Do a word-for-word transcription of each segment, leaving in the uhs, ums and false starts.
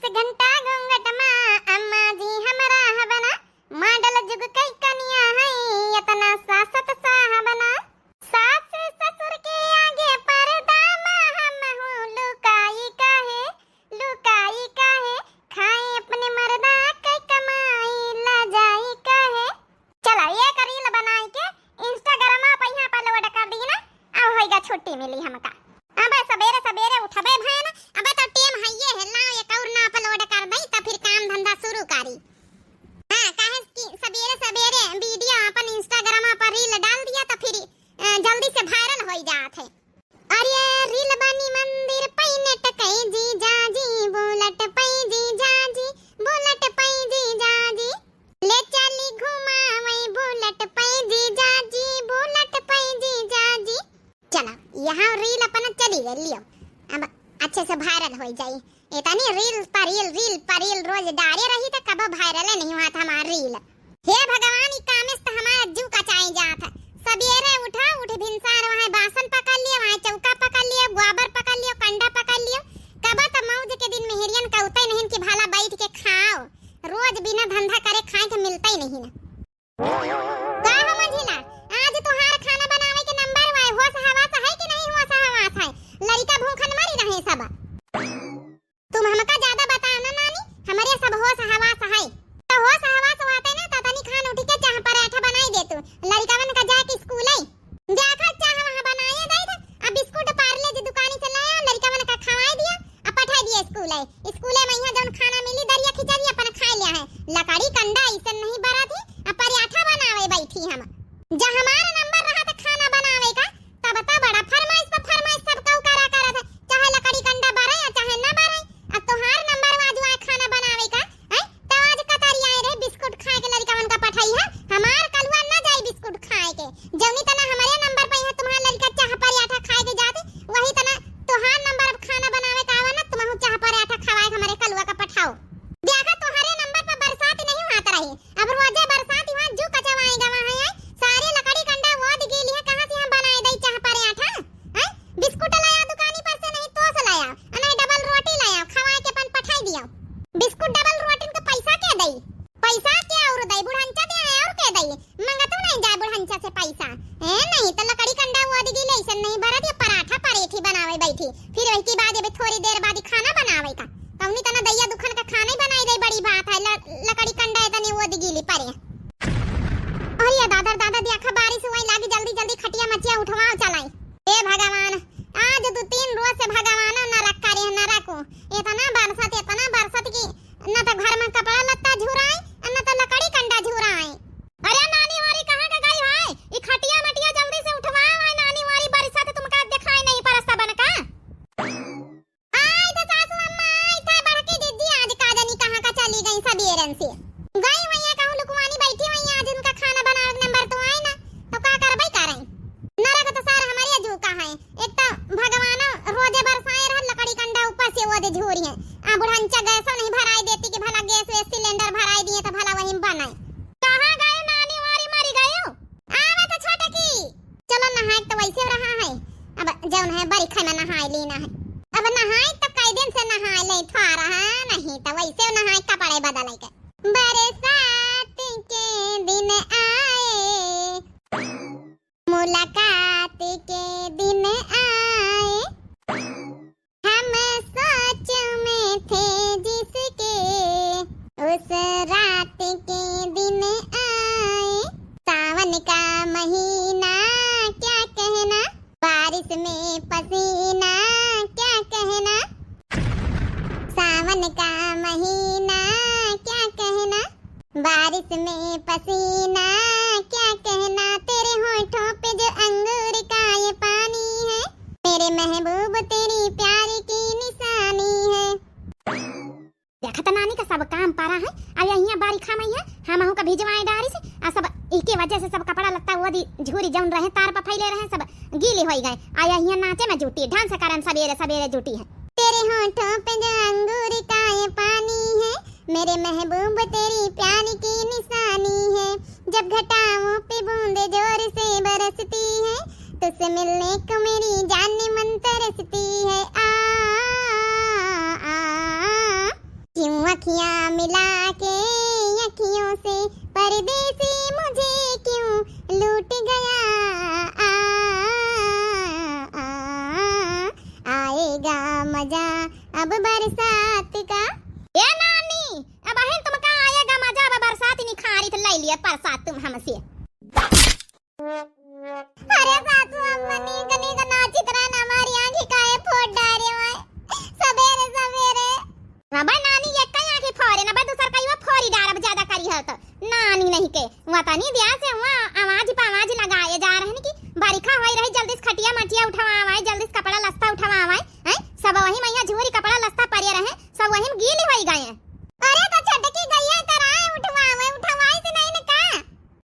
घंटा घूंघट मा अम्मा जी हमरा हबना, मॉडल जुग कई कनिया है, इतना सासत साहबना। सास ससुर के आगे पर्दा मा हम हूँ लुकाई काहे, लुकाई काहे, खाए अपने मर्दा के कमाई, लजाई काहे। चला, एक reel बनाई के Instagram पर यहाँ upload कर दी ना, अब होइगा छुट्टी मिली हमका। अबे सबेरे सबेरे उठबे भैन, अबे तो टेम हइये है, लाओ एक और ना upload कर दई, तो फिर काम धंधा शुरू करी। हाँ, काहे कि सबेरे सबेरे video अपन Instagram पर reel डाल दिया, तो फिर, अ, जल्दी से viral होई जात है। अरे reel बनी मंदिर पै नेट कै जीजा जी, bullet पै जीजा जी, bullet पै जीजा जी, ले चली घुमावै bullet पै जीजा जी, bullet पै जीजा जी। चला, यहाँ reel अपन चली गई, लियो, अब अच्छे से viral हो जाई। इतनी reel पर reel, reel पर reel रोज डारे रही तो कबो viral नहीं हुआ था हमार reel। हे भगवान, ई कामे से त हमार जू कचाई जात है। सबेरे उठा, उठ भिनसार वहाँ बासन पकड़ लियो, वहाँ चौका पकड़ लियो, गोबर पकड़ लियो, कंडा पकड़ लियो। कबो त मौज के दिन मेहरियन का उतई नहीं कि भला बैठ के खाओ। रोज बिना धंधा करे खाए के मिलता ही नहीं ना। का हो मंझिला, आज तोहार खाना बनावे के नंबर वाय, होश हवास है कि नहीं होश हवास है? लड़िका भूखन मरी रहे सब। तुम हमका ज्यादा बताओ ना नानी, हमरे सब होश हवास है। तो होश हवास होते ना तो तनी खान उठ के चाह पराठा बनाई दे तू, लड़िकवन का जाके स्कूल है। देखा चाह वहाँ बनाए दे दे, अब बिस्कुट पार्ले जी दुकानी से लाया, लड़िकवन का खवाए दिया, अब पठाई दिया स्कूल है। स्कूल में यहाँ जौन खाना मिली दरिया खिचड़ी अपन खाए लिया है। लकड़ी कंडा ऐसे नहीं बरा थी, अब पराठा बनावे बैठी हम। जब हमारा नंबर रहा था खाना बनावे का, तब त बड़ा फरमाइश पर फरमाइश सब कहू करा करत है, चाहे लकड़ी कंडा बरे या चाहे न बरे। अब तोहार नंबर आज आए खाना बनावे का, हैं? तो आज कतरी आए रहे बिस्कुट खाए के लड़िकवन का पठाई है, हमार कलुआ न जाई बिस्कुट खाए के। जौनी तना हमरे नंबर पे है तुम्हार लड़िका चाह पराठा खाए के जात, वही तना तोहार नंबर अब खाना बनावे का आवा ना, तुमहू चाह पराठा खवाए के हमरे कलुआ का पठाओ। देखा तोहरे नंबर पर बरसात नहीं हुआत रही, अब रोजे बरसात हुआ जू कचवाए गवा है, हैं? सारे लकड़ी कंडा वोद गीली है, कहाँ से हम बनाए दई चाह पराठा? हैं? बिस्कुट लाया दुकानी पर से नहीं तोस लाया, आ नहीं डबल रोटी लाया, खवाए के अपन पठाई दिया। बिस्कुट डबल रोटिन का पैसा के दई? पैसा के और दई, बुढ़ंचा दे और के दई? मंगतू नहीं जाए बुढ़ंचा से पैसा। ए, नहीं तो लकड़ी कंडा वो दिगी ले, ऐसन नहीं बरत, ये पराठा परेठी बनावे बैठी। फिर वही के बाद ये भी थोड़ी देर बाद ही खाना बनावे का। कौनी तना दैया दुखन का खाना ही बनाई दे, बड़ी बात है। ल-, लकड़ी कंडा इतनी वो दिगी ली परे। और ये दादर दादा दिया खा बारिश हुई लागी, जल्दी जल्दी खटिया मचिया उठवाओ चलाई। ए भगवान, आज दो तीन रोज से भगवान नरक करे, नरक। इतना बरसत, इतना बरसत की न तो घर में कपड़ा लत्ता झुराए, न तो लकड़ी कंडा झुराए। अरे नानी वारी कहाँ के गई है? ई खटिया मटिया जल्दी से उठवाओ, आए नानी वारी बरसत तुमका दिखाई नहीं परत सबन का। आई तो सासू अम्मा, आई था बड़की दीदी, आज का जानी कहाँ का चली गई सबेरन से। गई हुई है कहूँ लुकवानी बैठी हुई है, आज उनका खाना बनावे के नंबर तो आए ना, तो का करबई करे। नरक तो सारा हमारे जू का है। एक तो भगवान रोजे बरसाए रहल लकड़ी कंडा ऊपर से वो दे झूरी है। आ बुढ़ंचा गैसो नहीं भराई देती कि भला गैस वैस सिलेंडर भराई दिए तो भला वही में बनाए। कहाँ गए नानी वारी मरी गए? आवे तो छोटे की। चलो नहाए तो वैसे रहा है। अब जौन है बरिखा में नहाए लेना है। अब नहाए तो कई दिन से नहाए ले थोड़ा रहा नहीं तो वैसे नहाए कपड़े बदले के। बरसात के दिन आए। मुलाकात के दिन आए, हम सोच में थे जिसके, उस रात के दिन आए। सावन का महीना क्या कहना, बारिश में पसीना क्या कहना, सावन का महीना क्या कहना, बारिश में पसीना क्या कहना, तेरे होठों पे जो अंगूर का ये पानी है, मेरे महबूब तेरी प्यार की निशानी है। देखत नानी का सब काम पारा है, अब यहाँ बारिखा में है, हम का भिजवाए डारी से, आ सब इके वजह से सब कपड़ा लत्ता वो दी झूरी जौन रहे तार पर फैले रहे, सब गीले होई गए। आ यहाँ नाचे में जुटी, डांस करन सबेरे सबेरे जुटी है। तेरे होठों पे जो अंगूर का ये पानी है, मेरे महबूब तेरी प्यार की निशानी है। जब घटाओं पे बूंदे जोर से बरसती है, तुझसे मिलने को मेरी जान मन तरसती है। आ, आ, आ, आ। बरसात का। ए नानी, अबहिन तुमका आएगा मजा, अब बरसात निखारी त लै लिया परसाद तुम हमसे। अरे सासू अम्मा, नीक नीक नाचित रहे ना, हमारी आँखी काहे फोड़ डारे हुए सबेरे सबेरे। ना बा नानी, एक्कै आँखी फोरे, ना बा दूसर कहियो फोरी डारब, ज्यादा करी हो तो। नानी नहीं के, वतनी दिया से हुआ आवाज पे आवाज लगाए जा रहन कि बरिखा होई रही, जल्दी से खटिया मटिया उठवावाए, जल्दी से कपड़ा लत्ता उठवावाए, हैं? सब वही मैया झूरी कपड़ा लत्ता परे रहे, सब वही में गीली होई गए। अरे तो छटकी गई है, कराए उठवावे, उठवाई से नहीं न का?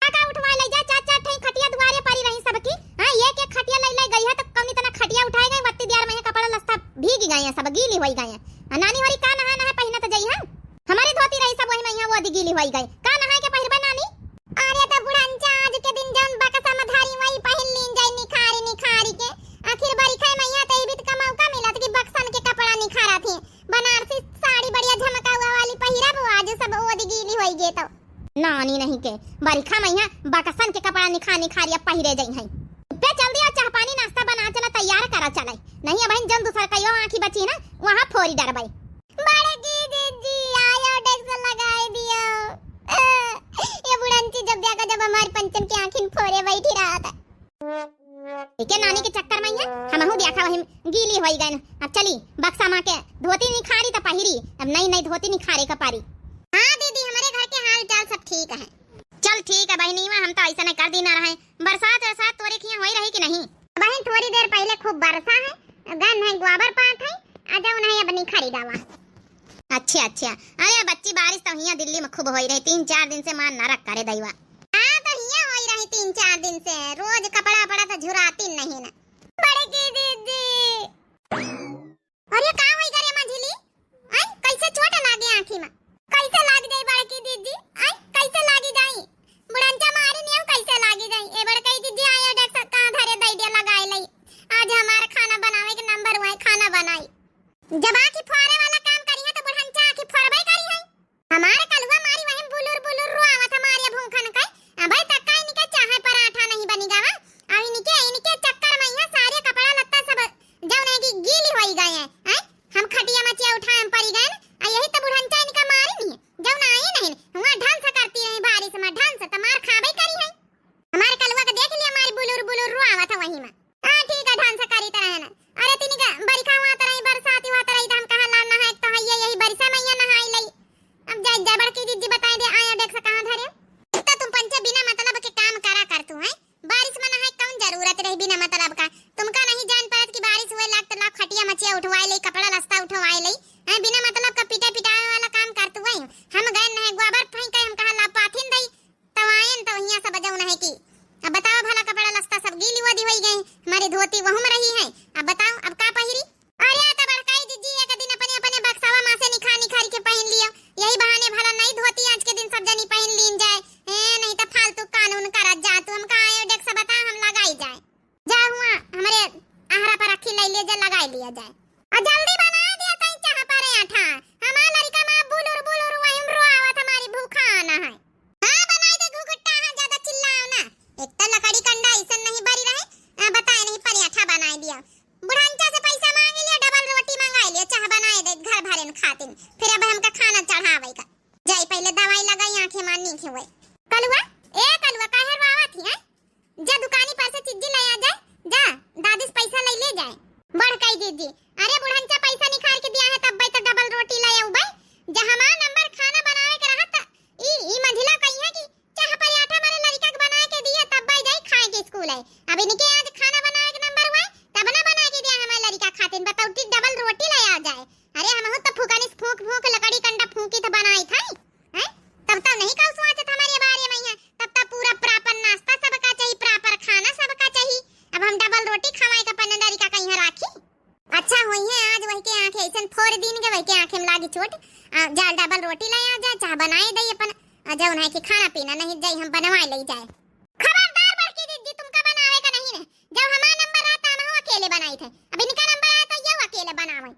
का का उठवाए ले जा, चार चार ठे खटिया दुआरे परी रही सबकी। हाँ, एक एक खटिया लै लै गई है तो कौनी तना खटिया उठाए गए, वत्ती दियार में कपड़ा लत्ता भीग गए हैं, सब गीली होई गए हैं। आ नानी होरी का नहा नहा पहिना तो जई हम। हमारी धोती रही सब वही में यहाँ वो दी गीली होई गए। का नहाए के पहिरबे नानी? अरे तो बुढ़नचा आज के दिन जौन बक्सा में धारी वही पहिन लीन जाई निखारी निखारी के। आखिर बरिखा में यहाँ तो इबित का मौका मिलत कि बक्सन के कपड़ा निखारा थी। बनारसी साड़ी बढ़िया झमका हुआ वाली पहिरब, आज सब ओद गीली होई गे तो। नानी नहीं के, बरिखा में यहाँ बकसन के कपड़ा निखा निखारिया पहिरे जई हैं। पे चल दिया, चाह पानी नाश्ता बना चला, तैयार करा चले, नहीं अबहिन जौन दूसर कहियो आँखी बची ना, वहाँ फोरी डरबे। बड़की दीदी, आयोडेक्स लगाई दियो। ये बुढ़नची जब देखा, जब हमारे पंचन की आँखिन फोरे बैठी रहा था। एके नानी के चक्कर में है, हमहू देखा वही गीली होई गए। अब चली बक्सा माँ के धोती निखारी त पहिरी, अब नई नई धोती निखारे का पारी। हाँ दीदी, हमारे घर के हाल चाल सब ठीक है। चल ठीक है बहिनी, हम तो ऐसा नहीं कर दी ना रहे। बरसात वरसात तोरे खिया होई रही कि नहीं? बहिन थोड़ी देर पहले खूब बरसा है, गन है ग्वाबर पात है, आ जाओ नहीं अब निखारी डावा। अच्छा अच्छा। अरे बच्ची, बारिश तो हियाँ दिल्ली में खूब होई रही, तीन चार दिन से मान नरक करे दैवा। हाँ तो हियाँ होई रही तीन चार दिन से, रोज कपड़ा पड़ा तो झुराती नहीं ना। बड़की दीदी। अरे का होई करे मझिली? आई कैसे चोट लागे आँखी में? कैसे लाग जाई बड़की दीदी? आई कैसे लागी जाई? बुढ़नचा मारी नियम कैसे लागी जाई? ए बड़की दीदी आयो देख सकता धरे दैडिया लगाए लई। आज हमार खाना बनावे के नंबर हुआ है, खाना बनाई। जब आँखी फोरे वाला काम करी है तो बुढ़नचा आँखी फोरबे करी है। हमारे कलुआ मारी वही बुलुर बुलुर रोआवत हमारे भूखन के। अबे तक का इनके चाहे पराठा नहीं बनी गावा। अब इनके, इनके चक्कर में यहाँ सारे कपड़ा लत्ता सब जौन है कि गीली होई गए हैं, हैं? हम खटिया मचिया उठाए में परी गए न, आ यही तो बुढ़नचा इनका मारी नहीं, जौन आई नहीं, वहाँ ढंग से करती रही बारिश में, ढंग से तो मार खाबे करी है। हमारे कलुआ के देख लिया, हमारी बुलुर बुलुर रोआवत है वही में। हाँ, ठीक है, ढंग से करी तरह ना। अरे, तिनी का बरिखा हुआ तरह, बरसाती हुआ तरह, तो हम कहाँ लाल नहाए, तो है ये, यही बरिसा में ये नहाई लई। अब जाए, जाए बड़की दीदी बताए दे, आया देख से कहाँ धरे। तो तुम पंचे बिना मतलब के काम करा कर तू, हैं? बारिश में नहाए कौन जरूरत रही बिना मतलब का? तुमका नहीं जान पड़त कि बारिश हुए लाग तो लाग खटिया मचिया उठवाए लई, कपड़ा लत्ता उठवाए लई, हैं? बिना मतलब का पिटे पिटाए वाला काम कर तू है। हम गए नहीं, गोबर फेंक के हम कहाँ ला पाथिन दई, तब आयन तो हियाँ सब जौन है कि अब बताओ भला, कपड़ा लत्ता सब गीली वादी होई गई, हमारी धोती वहू में रही है। अब बताओ, अब का पहिरी? अरे, तो बड़काई दीदी एक दिन अपने, अपने बक्सावा में से निखा निखारी के पहिन लियो, यही बहाने भला नई धोती आज के दिन सब जनी पहिन लीन जाए। ए, नहीं तो फालतू कानून करत जा तू, हमका आयो देख से बता, हम लगाई जाए। जा हुआ, हमारे आहरा पर रखी, ले ले जा, लगाई लिया जाए। आ जल्दी बना दिया तई चाह पराठा, हमार लड़का माँ बुलुर बुलुर वही में रोआवत, हमारी भूखा आना है। हाँ, बनाई दे घुघुट्टा, हाँ, ज्यादा चिल्लाओ ना। एक तो लकड़ी कंडा ऐसन नहीं बरी रहे, आ, बताए नहीं, पराठा बनाई दिया। बुढ़नचा से पैसा मांग लिया, डबल रोटी मंगाई लिया, चाह बनाई दे घर भरेन खातिन। फिर अब हमका खाना चढ़ावे का। जाई पहले दवाई लगाई, आँखें मारनी के हुए। कलुआ, ए कलुआ, काहे रोआवत ही, हैं? जा दुकानी पर से चिज्जी ले आ जाए, जा, दादी से पैसा ले ले जाए। बड़काई दीदी, अरे बुढ़नचा पैसा निकाल के दिया है, तब भाई तो डबल रोटी ले आऊ भाई। जा हमार नंबर खाना बनावे के रहा त ई, ई मंझिला कही है कि चाह पराठा मारे लड़का के बना के दिया, तब भाई जाई खाए के स्कूल है। अब इनके आज खाना बनावे के नंबर हुआ है, तब ना बना के दिया हमारे लड़का खातिन, बताओ टी डबल रोटी ले आ जाए। अरे हमहू तो फूकनी से फूक फूक लकड़ी कंडा फूकी तो बनाई था, हैं? तब तो नहीं कहू सोचत हमारे बारे में है, तब तो पूरा proper नाश्ता सबका चाहिए, proper खाना सबका चाहिए। अब हम डबल रोटी खवाए का पन्ने लड़का कहीं राखी। अच्छा होई है आज वही के आँखें ऐसन फोड़ दीन के वही के आँखें में लागी चोट। आ, जा डबल रोटी ले आ जाए, चाह बनाए दई अपन, आ, जौन है कि खाना पीना नहीं जाई हम बनवाए ले जाए। खबरदार बड़की दीदी, तुमका बनावे का नहीं ने, जब हमार नंबर रहा त हमहू अकेले बनाई थे, अब इनका नंबर आया तो ये अकेले बनावे।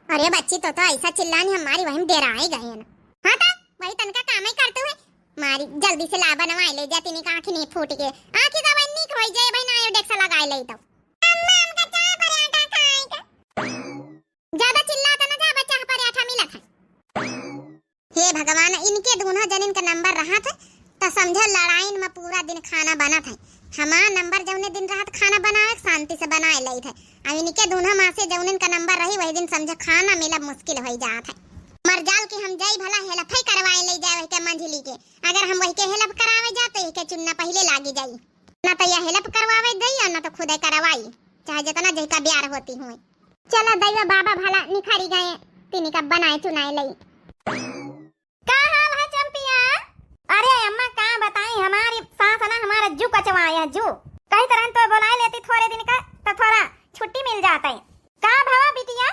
अरे बच्ची, तो, तो ऐसा चिल्लानी हमारी वही में डेराए गए हैं ना। हाँ तो वही तनका काम ही करते हुए, मारी जल्दी से ला बनवाए ले जाती, नहीं आँखी नहीं फूट के, आँखी दवाई नीक होई जाए भाई, ना आयो डेक्सा लगाए ले तो। अम्मा, हमका चाय पराठा खाए के। ज्यादा चिल्ला इनके दूनों जनिन का नंबर रहत है, त समझो लड़ाइन में पूरा दिन खाना बनत है। हमार नंबर जौने दिन रहत खाना बनावे के, शांति से बनाए लइत है। अब इनके दूनों में से जौनिन का नंबर रही, वही दिन समझो खाना मिलब मुश्किल होई जात है। मरजाल कि हम जाई भला हेल्प ही करवाए लई जाए वही के मंझली के। अगर हम वही के हेल्प करावे जा तो इनके चुन्ना पहिले लागी जाई। ना तो यह हेल्प करवावे जाई और ना तो खुदे करवाई, चाहे जितना जहिका ब्यार होती हुए। चला दैवा बाबा भला निखरी गए, तिनी का बनाए चुनाए लई। का हाल है चंपिया? अरे अम्मा का बताई, हमारी सास ना हमारा जू कचवाए है, जू। कही तरह तो बोलाए लेती थोड़े दिन का, तो थोड़ा छुट्टी मिल जाता है। का भवा बिटिया?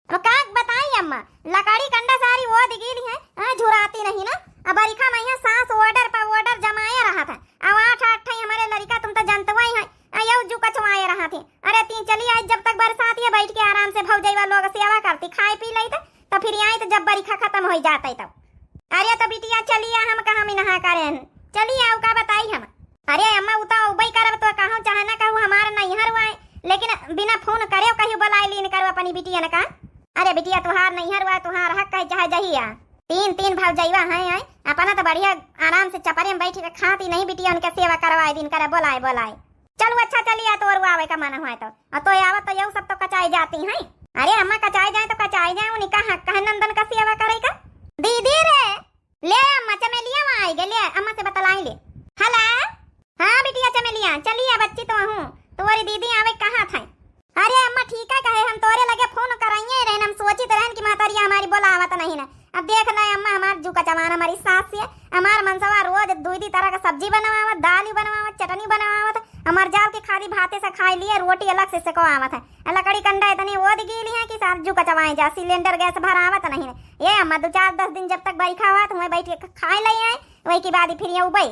अब का बताई अम्मा, लकड़ी कंडा सारी ओद गीली है, हाँ, झुराती नहीं ना। अब बरिखा में यहाँ सास order पर order जमाए रहत है। अब आठ आठ ठे हमारे लड़िका तुम तो जनतवा ही है, आ यौ जू कचवाए रहत है। अरे ती चली आई, जब तक बरसात है बैठ के आराम से भौजैवा लोग सेवा करती, खाए पी लई तो, तो फिर आई तो जब बरिखा खत्म हो जाता है तब। अरे तो बिटिया चली आ, हम कहाँ मिनहा करें, चली आओ का बताई हम। अरे अम्मा, उ तो अउबई करब, तो कहूँ चाहे ना कहूँ, हमार नैहर हुआ है, लेकिन बिना फोन करे कहियो बुलाए लीन करो अपनी बिटियन का। अरे बिटिया, तुहार नैहर हुआ है, तुहार हक है, चाहे जहिया। तीन तीन भौजैवा हैं, हैं, अपना तो बढ़िया आराम से चपरे में बैठ के खाती नहीं बिटिया, उनके सेवा करवाए दिन करे, बोलाए, बोलाए। चलो अच्छा, चलिए, तोर आवे का मन हुआ तो, और तो आवत तो यू सब तो कचाई जाती हैं। अरे अम्मा, कचाई जाए तो कचाई जाए, उनका हक है नंदन का सेवा करे का। दीदी रे, ले अम्मा, चमेलिया वहाँ आई गए, ले अम्मा से बतलाई ले। हेलो, हाँ बिटिया चमेलिया, चली आ बच्ची तो हूँ, तोरी दीदी आवे कहाँ था? अरे अम्मा ठीक है कहे, हम तोरे लगे फोन कराइए रहन, हम सोचित रहन कि महतरिया हमारी बोलावत नहीं ना। अब देख ना अम्मा, हमार जू कचवान हमारी सास से, हमार मनसवा रोज दुई दी तरह का सब्जी बनवावत, दाल बनवावत, चटनी बनवावत, हमार जाल के खाली भाते से खाए लिए, रोटी अलग से सेको आवत है। आ लकड़ी कंडा इतने ओद गीली है कि सार जू कचवाए जा, सिलेंडर गैस भरावत नहीं ना। ये अम्मा, दो चार दस दिन जब तक बरिखा हुआ तो वहीं बैठ के खाए ले आए, वही के बाद ही फिर ये उबई।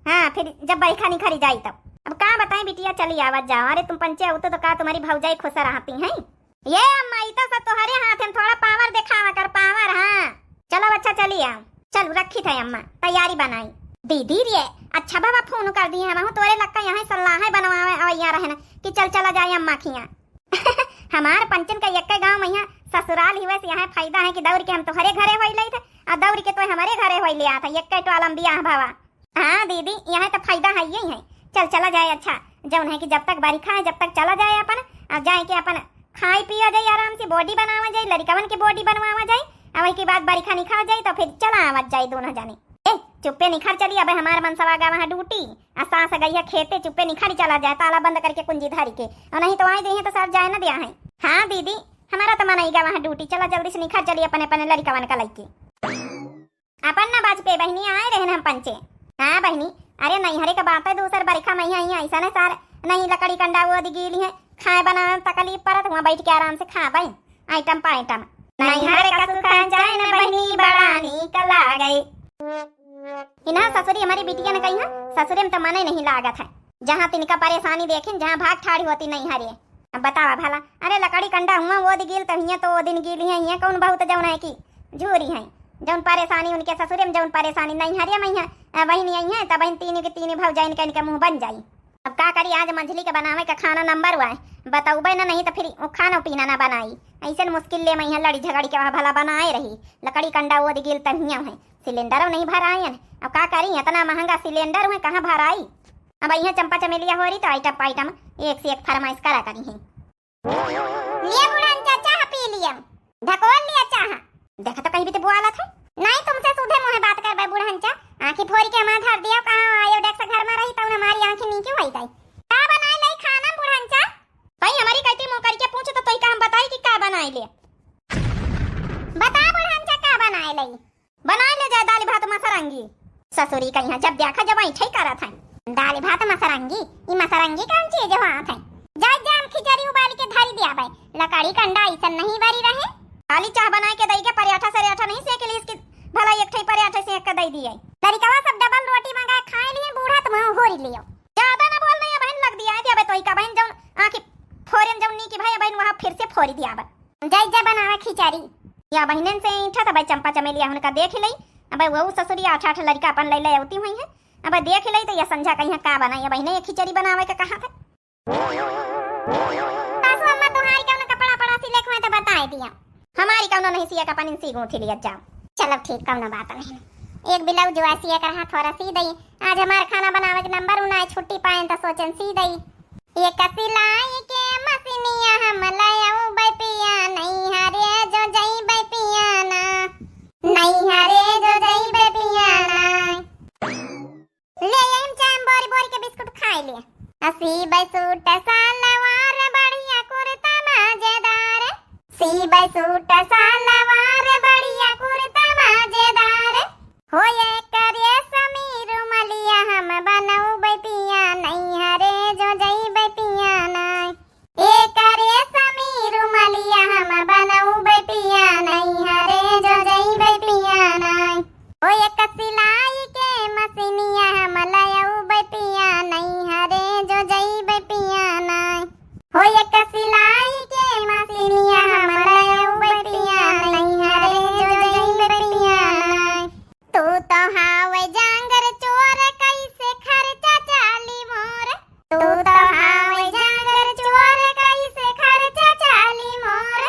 हाँ, फिर जब बरिखा निखरी जाई तब। अब का बताई बिटिया, चली आवत जाओ। अरे तुम पंचे होते तो का तुम्हारी भौजाई खुश रहती हैं? ये अम्मा, ई तो सब तोहरे हाथ है, थोड़ा पावर दिखावा कर, पावर। हाँ चलो, अच्छा चली आओ। चल रखी थे अम्मा, तैयारी बनाई। दीदी रे, अच्छा बाबा फोन कर दिए, हम तोरे लक्का यहाँ सलाह बनवावे और यहाँ रहना कि चल चला जाए अम्मा खिया। हमार पंचन का यक्के गाँव में यहाँ ससुराल ही, वैसे यहाँ फायदा है कि दौड़ के हम तोहरे घरे होई लई थे, और दौड़ के तो हमारे घरे होई ले आता, यक्के टोला में बियाह भवा। हाँ दीदी, यहाँ तो फायदा है, यही है। चल चला जाए, अच्छा जौन है कि जब तक बरिखा है, जब तक चला जाए अपन, और जाए के अपन खाई पिया जाए आराम से, बॉडी बनावा जाए, लड़िकवन के बॉडी बनवावा जाए, और वही के बाद बरिखा निखर जाए तो फिर चला आवत जाए दोनों जने। ए, चुप्पे निखर चली, अबे हमार मनसवा गवा है ड्यूटी, आ सास गई है खेते, चुप्पे निखर चला जाए, ताला बंद करके कुंजी धरी के, और नहीं तो आई जइहे तो सर जाए न दिया है। हाँ दीदी, हमारा तो मन आई गवा है ड्यूटी, चला जल्दी से निखर चली अपने अपने लड़िकवन का लइके। अपन ना बाजपे बहिनी, आए रहन हम पंचे। हाँ बहिनी, अरे नैहरे का बात है दूसर, बरिखा में यहाँ ऐसा ना सार, नहीं लकड़ी कंडा वो दी गीली है, खाए बनावे में तकलीफ परत, हुआ बैठ के आराम से खाबे आइटम पाइटम। नैहर का सुख जाए न बहिनी, बड़ा नीक लागे। इन्हा ससुरी हमारी बिटिया ने कही है, ससुरे में तो मने नहीं लागत है। जहाँ तिनका परेशानी देखिन, जहाँ भाग ठाड़ी होती नैहरे। अब बतावा भला, अरे लकड़ी कंडा हुआ वो दी गील, तब हियाँ तो वो दिन गीली है, हियाँ कौन बहुत जौन है कि झूरी है, जौन परेशानी उनके ससुरे में, जौन परेशानी नैहरे में है। अब बहिनी आई है, तब बहिन तीनों के तीनों भौजाइन का इनके मुँह बन जाई। अब का करी, आज मंझली के बनावे का खाना नंबर हुआ है, बतौबे ना, नहीं तो फिर वो खाना पीना ना बनाई। ऐसे न मुश्किल ले मैं यहाँ लड़ी झगड़ी के वहाँ भला बनाए रही, लकड़ी कंडा वो दी गील तब हियाँ है, सिलेंडर नहीं भरायन। अब का करी, इतना महंगा सिलेंडर हुए, कहाँ भराई? अब यहाँ चंपा चमेलिया हो रही तो आइटम पाइटम एक से एक फरमाइश करा करी है। लिया बुढ़न चाचा, पी लिया, ढकोल लिया चाह। देखा तो कहीं भी तो बुआलत है। नहीं, तुमसे सूधे मुँहे बात करबे बुढ़न चा। आँखी फोरी के हमार धर दिया, कहाँ आयो डेक्स घर में रही तब हमारी आँखी नीचे होई गई। का बनाए लाई खाना बुढ़न चा? भाई हमारी कहती मुँह करके पूछो तो तोई का हम बताई कि का बनाए ले। बता बुढ़न चा, का बनाए लाई? बनाए ले जाए दाल भात मसरंगी। ससुरी का यहाँ जब देखा जब ऐठे ही करत है। दाल भात मसरंगी, ई मसरंगी कौन चीज हुआ है? जाए जाम खिचड़ी उबाल के धरी दिया भाई, लकड़ी कंडा ऐसा नहीं बरी रहे। खाली चाह बनाए के दई के पराठा सराठा नहीं सेक ली इसकी, भला एक ठे पराठा सेक के दई दिए। लड़िकवा सब डबल रोटी मंगाए खाए लिए, बूढ़ा तुम होरी लियो। ज्यादा ना बोल नहीं बहन, लग दिया है अबे तोई का बहन जौन आँखी फोरे में जौन नी की भाई बहन वहाँ फिर से फोरी दिया बा। जाई जा बनावे खिचड़ी। या बहिनन से ईठा त भाई चंपा चमेलिया उनका देख लई। अब वो ससुरिया आठ आठ लड़का अपन ले ले अवती हुई है। अब देख लई तो या संझा कहीं का बनाई, बहिने ये खिचड़ी बनावे का कहा थे। सासू अम्मा तुम्हारी कौन कपड़ा पड़ा सिले हुए तो बताए दिया। हमारी कौनो नहीं सिया का पनिन सी गूंथी लिया जाओ। चलो ठीक, कौनो बात नहीं। एक ब्लाउज वासी एक रहा थोड़ा सी दई। आज हमार खाना बनावे के नंबर उनाए छुट्टी पाएन त सोचन सी दई। एक सिलाई के मशीनिया हम लयउबै पिया, नैहरे जो जइबै पिया ना, नैहरे जो जइबै पिया ना। ले आइम चाहे बोरी बोरी के बिस्कुट खाई ले। आ सीबै सूट सलवार बढ़िया कुर्ता मजेदार, सीबै सूट सलवार बढ़िया कुर्ता मजेदार। हो एकरे समीर मलिया हम बनउबै पिया, नैहरे जो जइबै पिया ना। एकरे समीर मलिया हम बनउबै पिया, नैहरे जो जइबै पिया ना। हो एक सिलाई के मशीनिया हम लयउबै पिया, नैहरे जो जइबै पिया ना। हो एक सिलाई के मशीनिया हम लयउबै पिया, नैहरे जो जइबै पिया ना। तू तो हावे जांगर चोर, कैसे खर्चा चाली मोर। तू तो हावे जांगर चोर, कैसे खर्चा चाली मोर।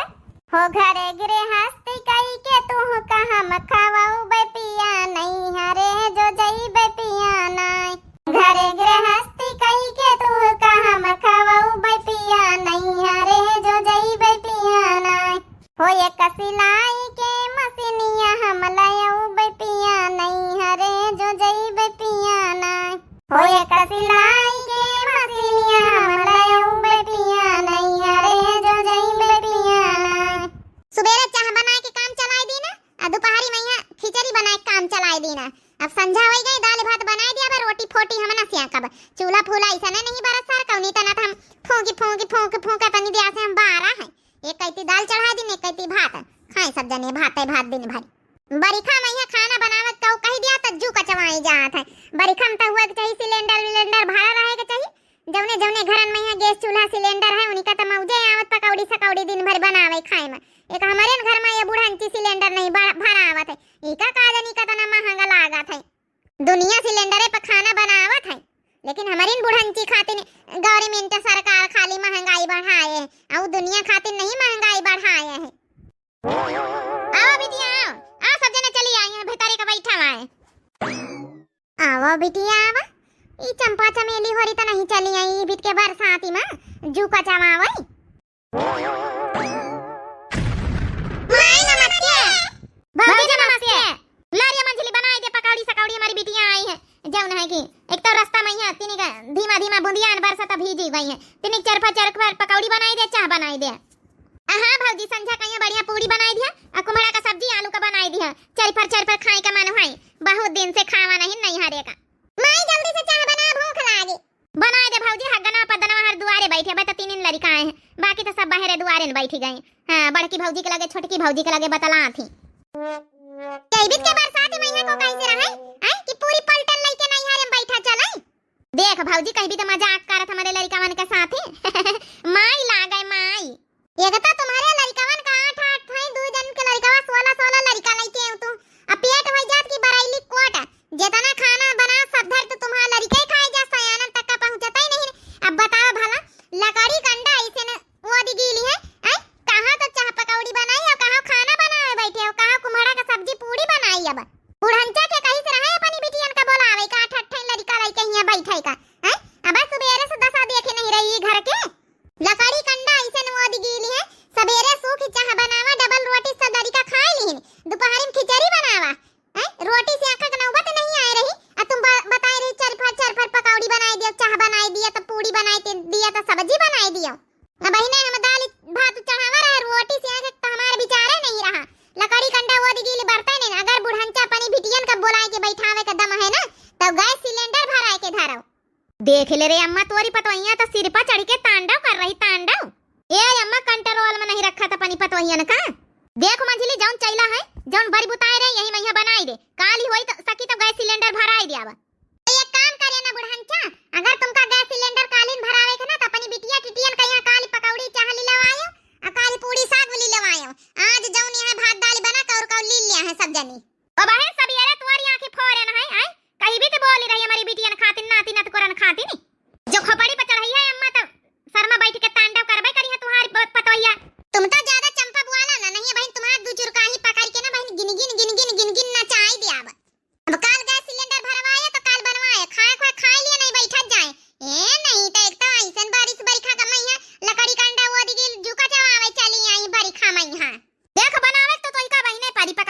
हो घरे गृहस्थी कई के तू का हम खवउबै पिया, नैहरे जो जइबै पिया नाय। घरे गृहस्थी कई के तू का हम खवउबै पिया, नैहरे जो जइबै पिया नाय। हो एक सिलाई के मशीनिया हम लयउबै पिया, नैहरे जो जइबै पिया नाय। हो एक सिलाई के मशीनिया हम लयउबै पिया, नैहरे जो जइबै पिया नाय। सुबेरे चाह बनाए के काम चलाए दीना, आ दुपहरी में यहाँ खिचड़ी बनाए के काम चलाए दीना। अब संझा होइ गई, दाल भात बनाए दिया, अब रोटी फोटी हम ना सियाकब। चूल्हा फूला ऐसा नहीं, नहीं बरत सर, कौनी तना त हम फूंकी फूंकी फूंकी फूंकी अपनी दिया से हम बारा है। एक कैती दाल चढ़ा दिन, एक कैती भात। खाए सब जने भाते भात दिन भर। बरिखा में यहाँ खाना बनावत कहू कह दिया त जू कचवाई जात है। बरिखा में त हुआ के चाहिए सिलेंडर विलेंडर भरा रहे के चाहिए। जौने जौने घरन में यहाँ गैस चूल्हा सिलेंडर है, उनका त मौजे आवत पकौड़ी सकौड़ी दिन भर बनावे खाए में। एक हमरे घर में ये बुढ़ंची सिलेंडर नहीं भरा आवत है। इका का जानी कतना महंगा लागत है। दुनिया सिलेंडरे पर खाना बनावत है, लेकिन हमरिन बुढ़ंची खातिर गवर्नमेंट सरकार खाली महंगाई बढ़ाए है, और दुनिया खातिर नहीं महंगाई बढ़ाए है। आओ बिटिया, आओ, आओ सब जने चली आई हैं, भीतरे का बैठा हुआ है। आवा बिटिया आवा, ई चंपा चमेली होरी त नहीं चली आई, ई बीत के बरसाती में जू कचवावई। माई नमस्ते। भौजी नमस्ते। लारिया मंझली बनाई दे पकौड़ी सकौड़ी, हमारी बिटिया आई है। जौन है कि एक तो रास्ता में यहाँ तीनी का धीमा धीमा बूंदियान बरसत भीजी गई है, तीनी चरफर चरफर पकौड़ी बनाई दे, चाह बनाई दे। आ हाँ भौजी, संझा कहिया बढ़िया पूड़ी बनाई दिया, आ कुम्हड़ा का सब्जी आलू का बनाई दिया, चरफर चरफर खाए का मन है, बहुत दिन से खावा नहीं नैहरे का। माई जल्दी से चाह बना, भूख लागी। बनाए दे भौजी, हगना पदनवा हर दुआरे बैठे बा, त तीन लड़का आए हैं, बाकी तो सब बहरे दुआरे न बैठी गए। हाँ, बड़की भौजी के लगे, छोटकी भौजी के लगे बतला थी। कई बीत के बरसात में यहाँ को कैसे रहे, हैं कि पूरी पलटन लइके नैहरे में बैठा चले। देख भौजी, कहीं भी तो मजाक करत हमारे लड़का मन के साथे। माई लागे माई। एक तो तुम्हारे लड़िकवन का आठ आठ हैं, दू जन के लड़िकवा सोलह सोलह लड़िका लइके आऊ तू। अब पेट होइ जात कि बरैली कोट, जितना खाना बना सब धर तो तुम्हारा लड़िका ही खाए जा, सयानन तक का पहुँचता ही नहीं। अब बताओ भला, लकड़ी कंडा ऐसे न वो दी गीली है, हैं? कहाँ तो चाह पकौड़ी बनाई और कहाँ खाना बनावे बैठे हो, कहाँ कुम्हड़ा का सब्जी पूड़ी बनाई। अब बुढ़ंचा के कहीं से रहे अपनी बिटियन का बोलावे का, आठ आठ ठे लड़िका लइके हियाँ बैठे का, हैं? अब सुबेरे से दशा देखे नहीं रही घर के। लकड़ी कंडा ऐसे नोद गीली है, सबेरे सूखी चाह बनावा, डबल रोटी सब लड़िका खाए लिहिन, दोपहरी में खिचड़ी बनावा, हैं? रोटी से आँखा के नौबत नहीं आए रही, आ तुम ब-, बताए रही चरफर चरफर पकौड़ी बनाए दियो, चाह बनाए दिया, तो पूड़ी बनाए के दिया, तो सब्जी बनाए दियो। अब बहिने हम दाल भात चढ़ावा रहे, रोटी से आँखा के तो हमारे विचारे नहीं रहा। लकड़ी कंडा ओद गीली बरते नहीं, अगर बुढ़ंचा अपनी बिटियन का बोलाए के बैठावे का दम है ना, तो गैस सिलेंडर भराए के धरो। देख ले रे अम्मा, तोरी पतोहिया तो सिर पर चढ़ के तांडव कर रही, तांडव। ए अम्मा, कंट्रोल में नहीं रखा था अपनी पतोहियन का। देख मंझली, जौन चैला है, जौन बरी बुताए रहे, यही मैया बनाई दे। काली होई तो सकी तो गैस सिलेंडर भराई दिया बा। तो एक काम करे ना बुढ़ंचा, अगर तुमका गैस सिलेंडर कालीन भरावे के ना, तो अपनी बिटिया टिटियन का यहाँ काली पकौड़ी चाह ली लेवायो, आ काली पूड़ी साग ली लेवायो। आज जौन यहाँ भात दाल बना, कौर कौर ली लिया है सब जनी। अब है सब ये रे तुआरी आँखें फोरन है, आय? कहीं भी तो बोली रही हमारी बिटियन खातिन, नाती नतकोरन खातिन। जो खोपड़ी पर चढ़ई है अम्मा, तब शर्मा बैठ के तांडव करबे करी है तुम्हारी प-, पतोहिया। तुम तो ज्यादा चंपा बुआला ना, नहीं बहिन, तुम्हारा दू चुरकाही पकड़ के ना बहिन, गिन गिन, गिन गिन, गिन गिन नचाई दिया अब। अब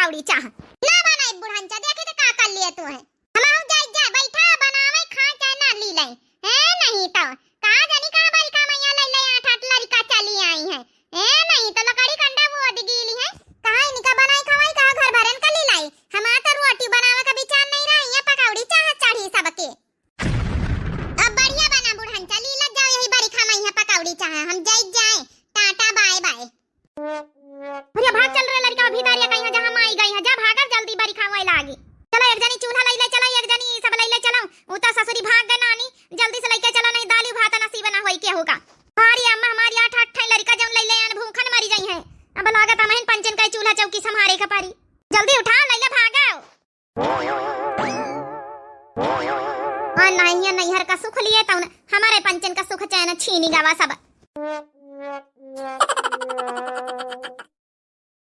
पकौड़ी चाह। ना बनाई बुढ़नचा, देखे तो का कर लिए तू है। हम आऊ जाई, जाए, बैठा, बनावे, खाए, चाहे ना ली ले। ए, नहीं तो। का जानी कहाँ बरिखा मइया लइ ले आठ आठ लरिका चली आई है। ए, नहीं तो लकड़ी कंडा वो अध गीली है। कहाँ इनका बनाई खवाई, कहाँ घर भरन का ली लाई। हमार तो रोटी बनावे का विचार नहीं रहा, ये पकौड़ी चाह चढ़ी सबके। अब बढ़िया बना बुढ़नचा, लीला जाओ यही बरिखा मइया पकौड़ी चाह, हम जाई जाए। Tata bye bye. अरे भाग चल रे लड़का, भीतरिया कहीं जहाँ माई गई है, जा भागर जल्दी बरिखा होए लागी। चलो एक जनी चूल्हा लइ ले चलो, एक जनी सब लइ ले चलो। उ तो ससुरी भाग गए नानी, जल्दी से लइके चलो, नहीं दाली भात नसीब ना होई केहू का। अरे अम्मा हमारी आठ आठ ठे लड़का जौन लइ ले आन भूखन मरी जाई है। अब लागत हमहिन पंचन का चूल्हा चौकी संभारे के परी। जल्दी उठा लइ ले भागो। और नहीं नैहर का सुख लिए तौन हमारे पंचन का सुख चैन छीनी गवा सब।